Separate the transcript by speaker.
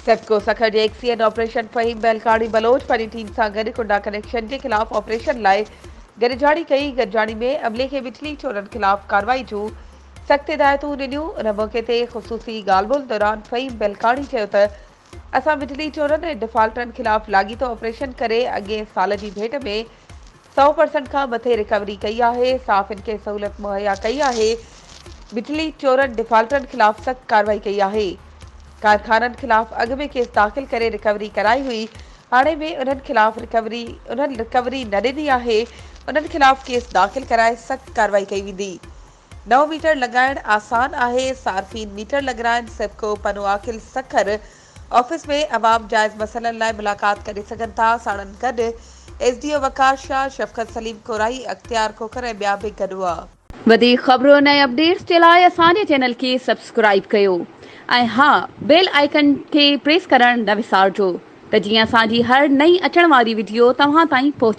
Speaker 1: سيپڪو سکر جي XEN operation Fahim Bhalkani Baloch پنهنجي team سان گڏ ڪنڊا ڪنيڪشن جي خلاف آپريشن لاء گڏجاڻي ڪئي، گڏجاڻي ۾ عملي کي بجلي چورن خلاف ڪارروائي جون سخت هدايتون ڏنيون، ان موقعي تي خصوصي ڳالهه ٻولهه دوران فهيم بهلڪاڻي چيو ته اسان بجلي چورن ۽ ڊفالٽرن خلاف لاڳيتو آپريشن ڪري اڳئين سال جي ڀيٽ ۾ 100% کان مٿي رڪوري ڪئي آهي، صحافين کي سهولت مهيا ڪئي آهي، بجلي چورن ڊفالٽرن خلاف سخت ڪارروائي ڪئي آهي، ڪارخانن خلاف اڳ ۾ ڪيس داخل ڪري رڪوري ڪرائي هئي، هاڻي به انهن خلاف رڪوري انهن رڪوري نه ڏني آهي، انهن خلاف ڪيس داخل ڪرائي سخت ڪارروائي ڪئي ويندي. نئون ميٽر لڳائڻ آسان آهي، صارفين ميٽر لڳرائن، سيپڪو پنوعاقل سکر آفيس ۾ عوام جائز مسئلن لاء ملاقات ڪري سگهن ٿا، ساڻن گڏ S D O Waqar Shah, Shafqat Saleem Korai, Ikhtiar Khokhar ۽ ٻيا به گڏ هئا.
Speaker 2: وڌيڪ خبرن ۽ اپڊيٽس جي لاء اسان جي چينل کي سبسڪرائيب ڪيو ۽ ها بيل آئيڪن کي پريس ڪرڻ نه وسارجو ته جيئن اسان جي هر نئين اچڻ واري وڊيو توهان تائين پهچي.